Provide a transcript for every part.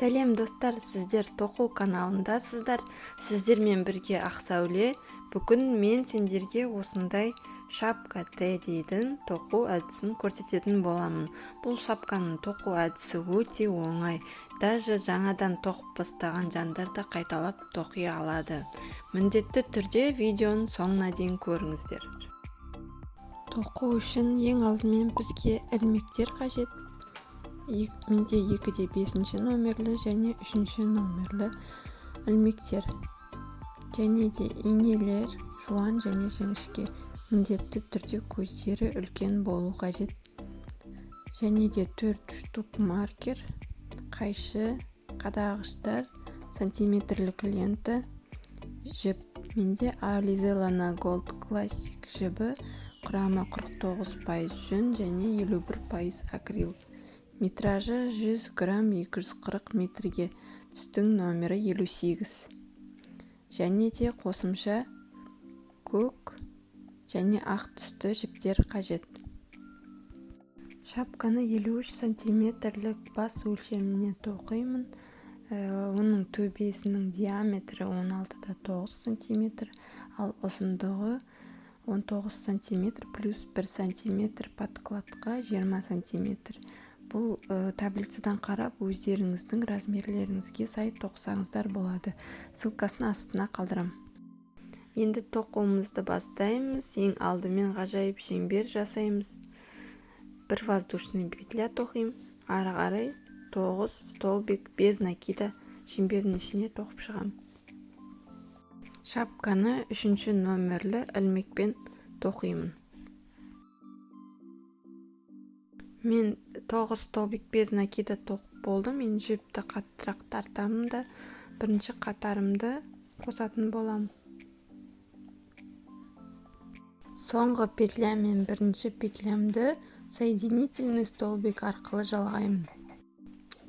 Сәлем, достар! Сіздер тоқу каналындасыздар. Сіздермен бірге Ақсәуле. Бүгін мен сендерге осындай шапка теддидің тоқу әдісін көрсететін боламын. Бұл шапканың тоқу әдісі өте оңай. Даже жаңадан тоқып бастаған жандар да қайталап тоқи алады. Міндетті түрде видеоның соңына дейін көріңіздер. Тоқу үшін ең алдымен бізге ілмектер қажет. Менде 2,5 номерлі және 3 номерлі ілмектер. Және де инелер жуан және жіңішке. Міндетті түрде көздері үлкен болу қажет. Және де 4 штук маркер, қайшы, қадағыштар, сантиметрлік лента, жіп. Менде Alize Lana Gold Classic жібі, құрамы 49% жүн және 51% акрил. Метражы 100 грамм 240 метрге, түстің номері 58. Және де қосымша көк және ақ түсті жіптер қажет. Шапканы 53 сантиметрлік бас өлшеміне тоқимын. Оның төбесінің диаметрі 16,9 сантиметр, ал ұзындығы 19 сантиметр плюс 1 сантиметр подкладқа 20 сантиметр. Бұл таблицадан қарап өздеріңіздің размерлеріңізге сай тоқсаңыздар болады. Ссылкасын астына қалдырам. Енді тоқуымызды бастаймыз. Ең алдымен ғажайып шеңбер жасаймыз. Бір воздушный петля тоқимын. Ары қарай 9 столбик без накида шеңбердің ішіне тоқып шығамын. Шапканы 3 номерлі ілмекпен тоқимын. Мен 9 столбик без накида тоқып болдым. Мен жіпті қаттырақ тартамын да бірінші қатарымды қосатын боламын. Соңғы петля мен бірінші петлямды соединительный столбик арқылы жалғаймын.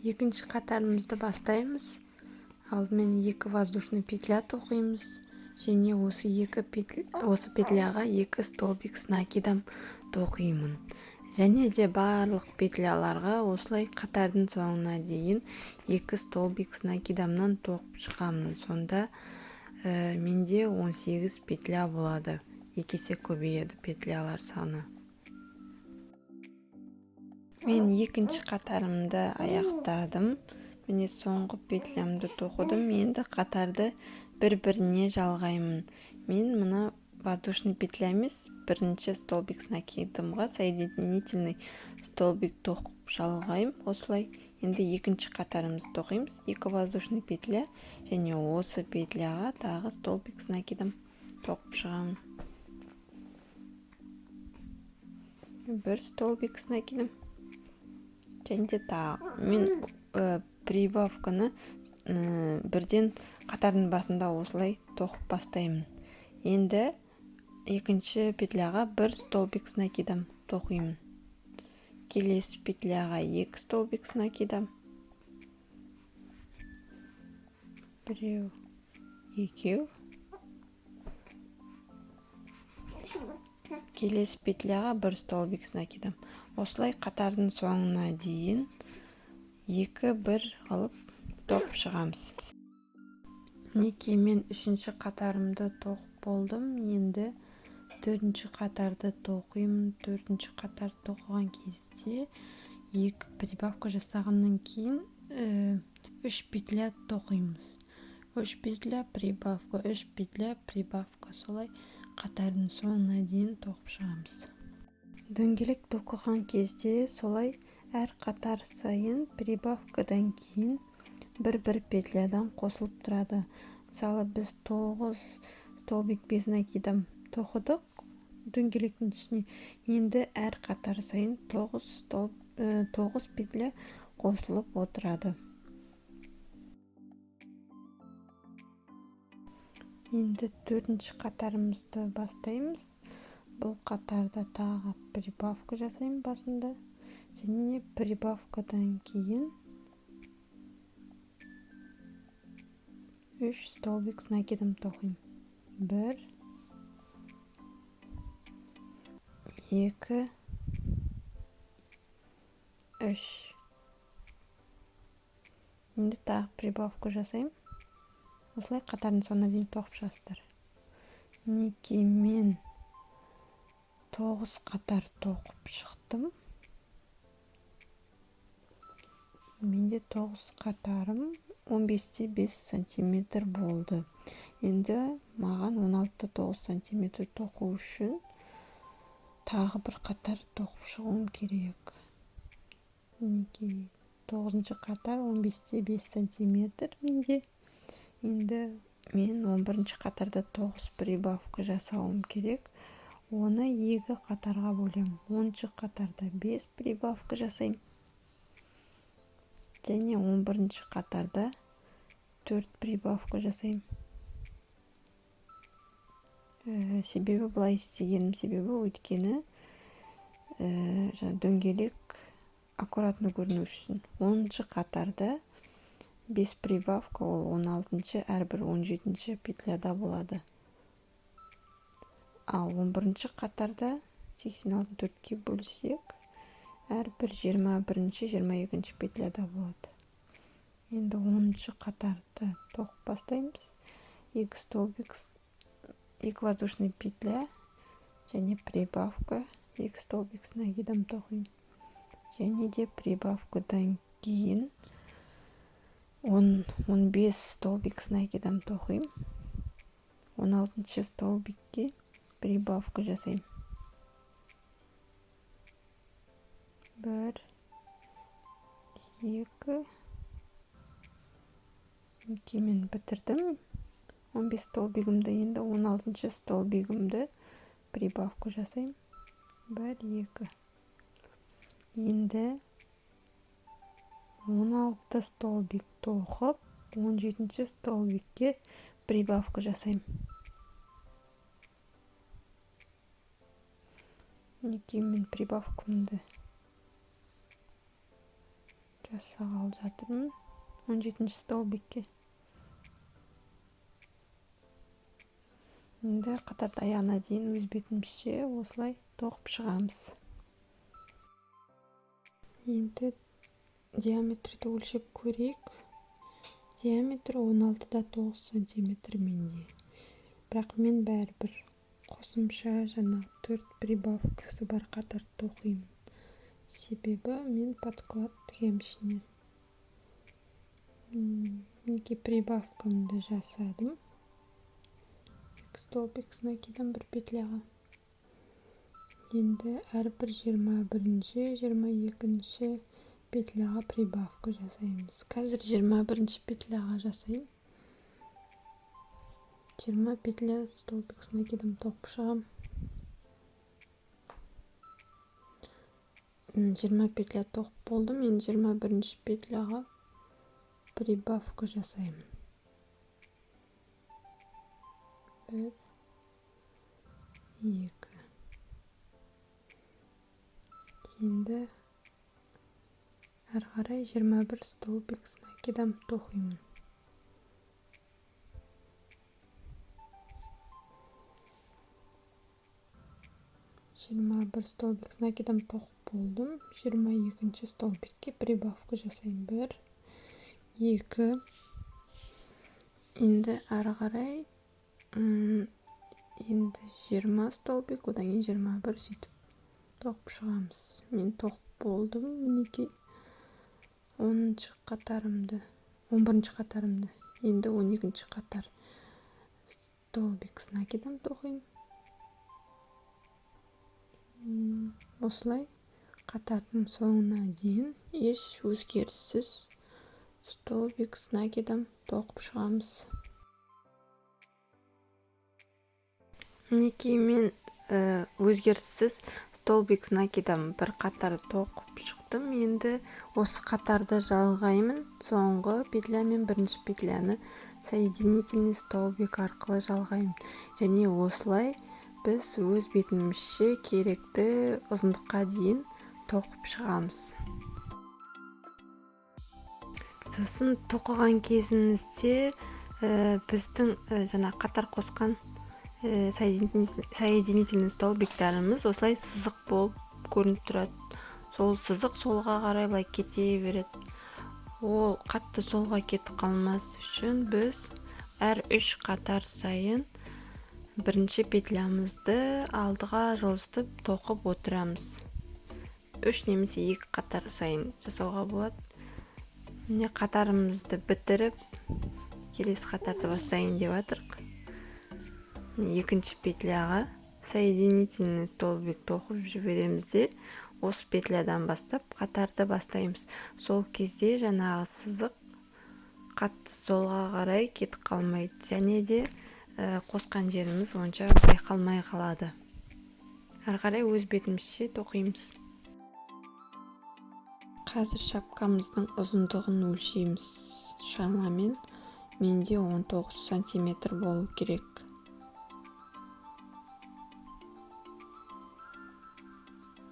Екінші қатарымызды бастаймыз. Алдымен 2 воздушный петля тоқимыз және осы петляға 2 столбик с накидом тоқимын. Және де барлық петляларға осылай қатардың соңына дейін 2 столбик с накидомнан тоқып шығамын. Сонда менде 18 петля болады. Екі есе көбейеді петлялар саны. Мен екінші қатарымды аяқтадым. Міне соңғы петлямды тоқыдым. Енді қатарды бір-біріне жалғаймын. Мен мына воздушный петля емес, бірінші столбик с накидомға соединительный столбик тоқып жалғаймын осылай. Енді екінші қатарымызды тоқимыз. 2 воздушный петля және осы петляға тағы столбик с накидом тоқып шығамын. Бір столбик с накидом. Және де тағы мен прибавканы бірден қатардың басында осылай тоқып бастаймын. Енді екінші петляға бір столбик с накидом тоқимын. Келесі петляға 2 столбик с накидом. Біреу, екеу. Келесі петляға бір столбик с накидом. Осылай қатардың соңына дейін 2-1 қылып тоқып шығамыз. Мінекей мен үшінші қатарымды тоқып болдым. Енді төртінші қатарды тоқимын. Төртінші қатар тоқыған кезде 2 прибавка жасағаннан кейін 3 петля тоқимыз. 3 петля прибавка, 3 петля прибавка, солай қатардың соңына дейін тоқып шығамыз. Дөңгелек тоқыған кезде солай әр қатар сайын прибавкадан кейін бір-бір петлядан қосылып тұрады. Мысалы, біз 9 столбик без накидом тоқыдық дөңгелектің ішіне. Енді әр қатар сайын 9 петля қосылып отырады. Енді төртінші қатарымызды бастаймыз. Бұл қатарда тағы прибавка жасаймын басында. Және прибавкадан кейін 3 столбик с накидом тоқимын. 1, 2, 3. Енді тағы прибавка жасаймын. Осылай қатардың соңына дейін тоқып шығасыздар. Мінекей мен 9 қатар тоқып шықтым. Менде 9 қатарым 15,5 сантиметр болды. Енді маған 16,9 сантиметр тоқу үшін тағы бір қатар тоқып шығуым керек. Мінекей 9-шы қатар 15,5 сантиметр менде. Енді мен 11-ші қатарда 9 прибавка жасауым керек. Оны 2 қатарға бөлемін. 10-шы қатарда 5 прибавка жасаймын. Және 11-ші қатарда 4 прибавка жасаймын. Себебі былай істегенім себебі өйткені дөңгелек аккуратно көріну үшін. 10-шы қатарда 5 прибавка, ол 16-шы әрбір 17-ші петляда болады. Ал 11-ші қатарда 86-ны 4-ке бөлсек, әрбір 21-ші, 22-ші петляда болады. Енді 10-шы қатарды тоқып бастаймыз. 2 столбик, 2 воздушный петля және прибавка, 2 столбик с накидом тоқимын. Және де прибавкадан кейін 15 столбик с накидом тоқимын. 16-шы столбикке прибавка жасаймын. 1, 2, 2 мен бітірдім. 15 столбигімді, енді 16-шы столбигімді прибавка жасаймын. 1, 2. Енді 16 столбик тоқып, 17-ші столбикке прибавка жасаймын. Мінекей мен прибавкамды жасағалы жатырмын 17-ші столбикке. Енді қатардың аяғына дейін өз бетімізше осылай тоқып шығамыз. Енді диаметрді өлшеп көрейік. Диаметр 16,9 сантиметр менде. Бірақ мен бәрібір қосымша жаңа 4 прибавкасы бар қатар тоқимын. Себебі мен подклад тігемін ішіне. Мінекей прибавкамды жасадым. 2 столбик с накидом бір петляға. Енді әрбір 21-ші, 22-ші петляға прибавка жасаймыз. Қазір 21-ші петляға жасаймын. 20 петля столбик с накидом тоқып шығамын. 20 петля тоқып болдым. Енді 21-ші петляға прибавка жасаймын. 1, 2. Енді әрі қарай 21 столбик с накидом тоқимын. 21 столбик с накидом тоқып болдым. 22-ші столбикке прибавка жасаймын. 1, 2. Енді әрі қарай енді 20 столбик, одан кейін 21 сөйтіп тоқып шығамыз. Мен тоқып болдым. Мінекей 10-шы қатарымды, 11-ші қатарымды, енді 12-ші қатар столбик с накидом тоқимын. Осылай қатардың соңына дейін еш өзгеріссіз столбик с накидом тоқып шығамыз. Мінекей мен өзгеріссіз столбик с накидом бір қатар тоқып шықтым. Енді осы қатарды жалғаймын. Соңғы петля мен бірінші петляны соединительный столбик арқылы жалғаймын. Және осылай біз өз бетімізше керекті ұзындыққа дейін тоқып шығамыз. Сосын тоқыған кезімізде біздің жаңа қатар қосқан соединительный столбиктарымыз осылай сызық болып көрініп тұрады. Сол сызық солға қарай былай кете береді. Ол қатты солға кетіп қалмас үшін біз әр 3 қатар сайын бірінші петлямызды алдыға жылжытып тоқып отырамыз. 3 немесе 2 қатар сайын жасауға болады. Міне қатарымызды бітіріп, келесі қатарды бастайын деп жатырық. Екінші петляға соединительный столбик тоқып жібереміз де, осы петлядан бастап қатарды бастаймыз. Сол кезде жаңағы сызық қатты солға қарай кетіп қалмайды, және де қосқан жеріміз онша байқалмай қалады. Әрі қарай өз бетімізше тоқимыз. Қазір шапкамыздың ұзындығын өлшейміз. Шамамен менде 19 сантиметр болу керек.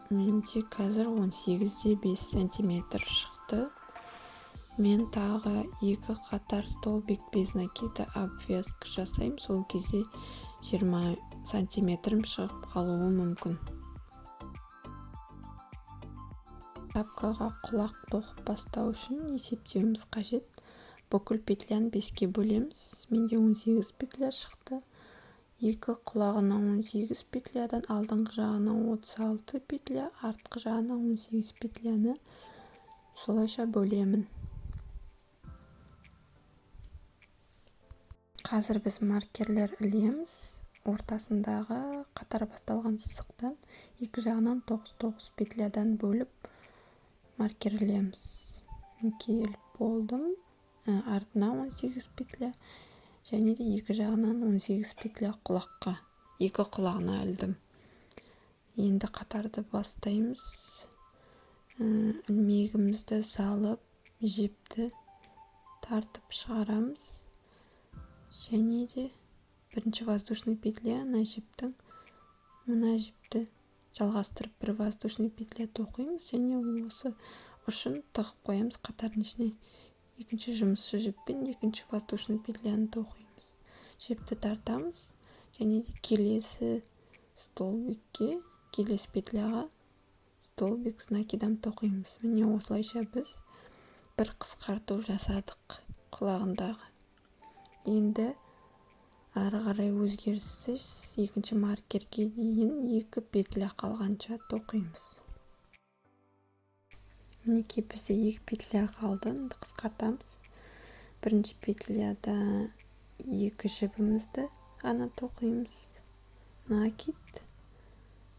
Менде қазір 18,5 сантиметр шықты. Мен тағы 2 қатар столбик без накида обвязка жасаймын. Сол кезде 20 сантиметрім шығып қалуы мүмкін. Шапкаға құлақ тоқып бастау үшін есептеуіміз қажет. Бүкіл петляны 5-ке бөлеміз. Менде 18 петля шықты. Екі құлағына 18 петлядан, алдыңғы жағына 36 петля, артқы жағына 18 петляны солайша бөлемін. Қазір біз маркерлер ілеміз. Ортасындағы қатар басталған сызықтан екі жағынан 9-9 петлядан бөліп маркер ілеміз. Мінекей іліп болдым. Артына 18 петля және де екі жағынан 18 петля құлаққа, екі құлағына ілдім. Енді қатарды бастаймыз. Ілмегімізді салып, жіпті тартып шығарамыз. Және де бірінші воздушный петля мына жіптің, мына жіпті жалғастырып бір воздушный петля тоқимыз және осы ұшын тығып қоямыз қатардың ішіне. Екінші жұмысшы жіппен екінші воздушный петляны тоқимыз. Жіпті тартамыз және де келесі столбикке, келесі петляға столбик с накидом тоқимыз. Міне осылайша біз бір қысқарту жасадық құлағындағы. Енді ары қарай өзгеріссіз екінші маркерге дейін 2 петля қалғанша тоқимыз. Мінекей бізде 2 петля қалды, енді қысқартамыз. Бірінші петляда 2 жібімізді ғана тоқимыз. Накид,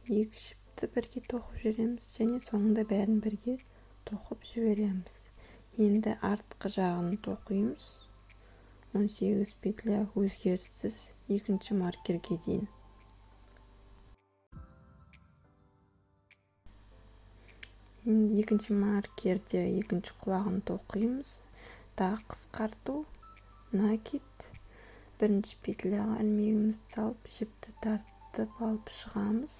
2 жіпті бірге тоқып жібереміз және соңында бәрін бірге тоқып жібереміз. Енді артқы жағын тоқимыз. 18 петля өзгеріссіз екінші маркерге дейін. Енді екінші маркерде екінші құлағын тоқимыз. Тағы қысқарту, накид. Бірінші петляға ілмегімізді салып, жіпті тартып алып шығамыз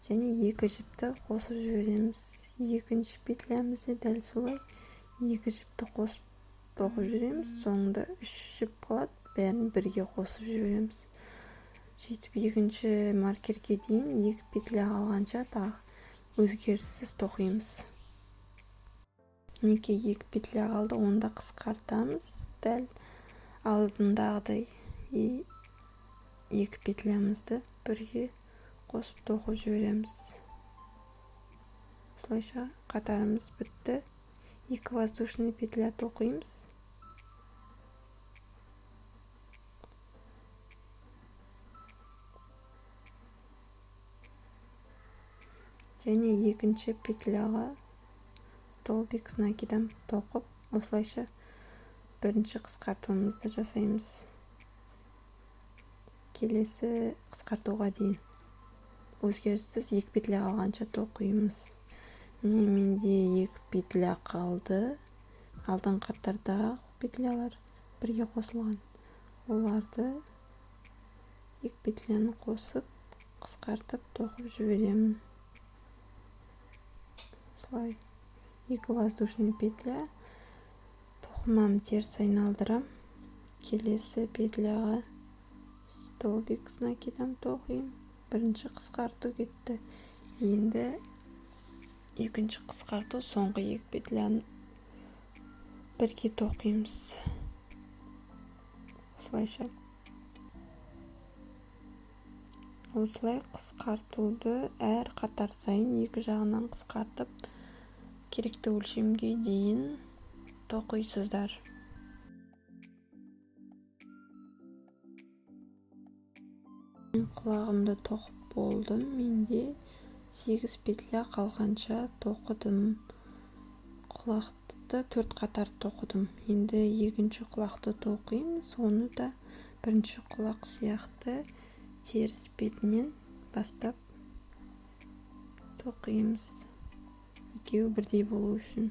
және 2 жіпті қосып жібереміз. Екінші петлямызде дәл солай 2 жіпті қосып тоқып жібереміз. Соңында 3 жіп қалады, бәрін бірге қосып жібереміз. Сөйтіп екінші маркерге дейін 2 петля қалғанша тағы өзгеріссіз тоқимыз. Мінекей 2 петля қалды, оны да қысқартамыз. Дәл алдындағыдай 2 петлямызды бірге қосып тоқып жібереміз. Осылайша қатарымыз бітті. 2 воздушный петля тоқимыз. Және екінші петляға столбик с накидом тоқып, осылайша бірінші қысқартуымызды жасаймыз. Келесі қысқартуға дейін өзгеріссіз 2 петля қалғанша тоқимыз. Міне менде 2 петля қалды. Алдыңғы қатардағы петлялар бірге қосылған. Оларды 2 петляны қосып, қысқартып тоқып жіберемін. Осылай 2 воздушный петля. Тоқымамды теріс айналдырам. Келесі петляға столбик с накидом тоқимын. Бірінші қысқарту кетті. Енді екінші қысқарту, соңғы 2 петляны Бірге тоқимыз. Осылайша. Осылай қысқартуды әр қатар сайын екі жағынан қысқартып, керекті өлшемге дейін тоқисыздар. Мен құлағымды тоқып болдым. Менде 8 петля қалғанша тоқыдым. Құлақты 4 қатар тоқыдым. Енді екінші құлақты тоқимыз. Оны да бірінші құлақ сияқты теріс бетінен бастап тоқимыз. Екеуі бірдей болу үшін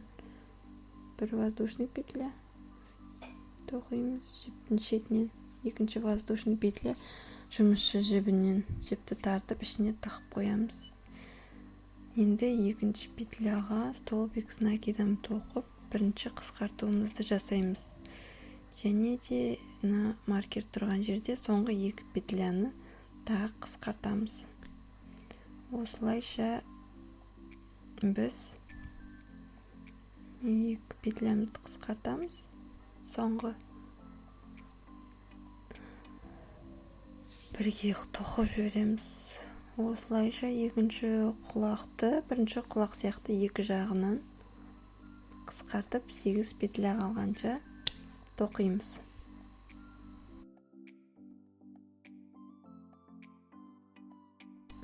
бір воздушный петля тоқимыз жіптің шетінен, екінші воздушный петля жұмысшы жібінен жіпті тартып ішіне тығып қоямыз. Енді екінші петляға столбик с накидом тоқып, бірінші қысқартуымызды жасаймыз. Және де мына маркер тұрған жерде соңғы екі петляны тағы қысқартамыз. Осылайша біз екі петлямызды қысқартамыз. Соңғы бірге тоқып жібереміз. Осылайша екінші құлақты бірінші құлақ сияқты екі жағынан қысқартып 8 петля қалғанша тоқимыз.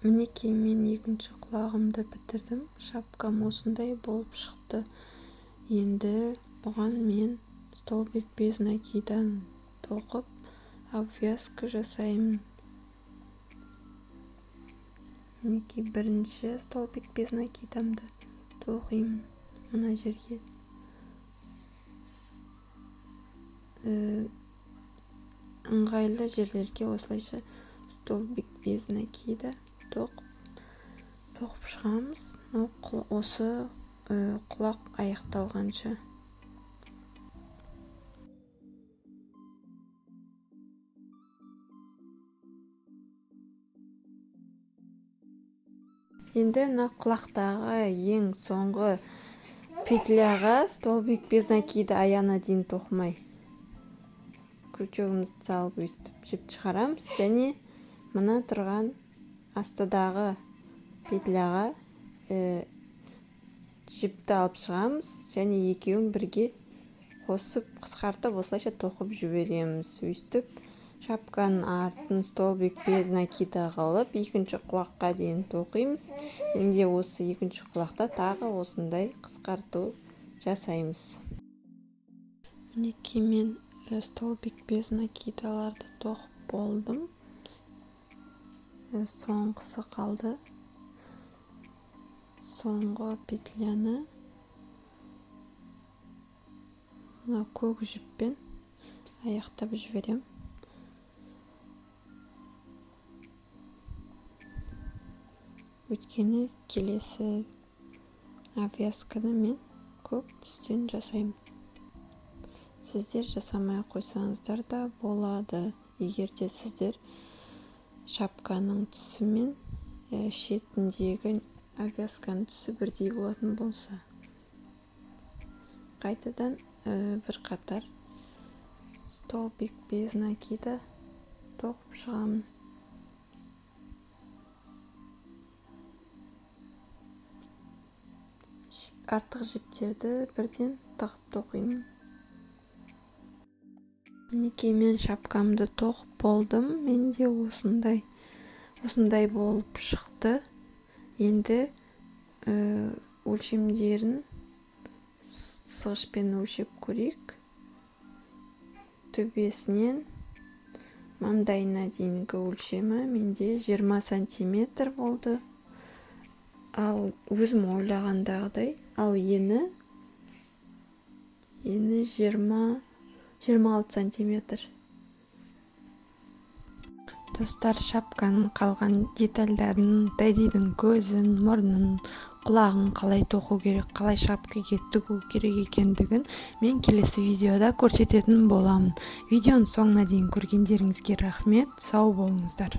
Мінекей мен екінші құлағымды бітірдім. Шапкам осындай болып шықты. Енді бұған мен столбик без накидан тоқып обвязка жасаймын. Мінекей бірінші столбик без накидамды тоқимын мына жерге. Ыңғайлы жерлерге осылайша столбик без накида тоқып шығамыз. Осы құлақ аяқталғанша. Енді мына құлақтағы ең соңғы петляға столбик без накида аяғына дейін тоқымай крючогымызды салып өйстіп жіп шығарамыз. Және мына тұрған астыдағы петляға жіпті алып шығамыз. Және екеуін бірге қосып қысқартып осылайша тоқып жібереміз. Өйстіп шапканың артын столбик без накида қылып екінші құлаққа дейін тоқимыз. Енді осы екінші құлақта тағы осындай қысқарту жасаймыз. Мінекей мен столбик без накидаларды тоқып болдым. Соңғысы қалды. Соңғы петляны мына көк жіппен аяқтап жіберем. Өйткені келесі обвязканы мен көк түстен жасаймын. Сіздер жасамай қойсаңыздар да болады. Егер де сіздер шапканың түсі мен шетіндегі обвязканың түсі бірдей болатын болса. Қайтадан бір қатар столбик без накида тоқып шығамын. Артық жіптерді бірден тығып тоқимын. Мінекей мен шапкамды тоқып болдым. Менде осындай болып шықты. Енді өлшемдерін сызғышпен өлшеп көрейік. Төбесінен маңдайына дейінгі өлшемі менде 20 сантиметр болды. Ал өзім ойлағандағыдай, ал ені 26 сантиметр. Достар, шапканың қалған детальдарын, Теддидің көзін, мұрнын, құлағын қалай тоқу керек, қалай шапкаға тігу керек екендігін мен келесі видеода көрсететін боламын. Видеоның соңына дейін көргендеріңізге рахмет, сау болыңыздар.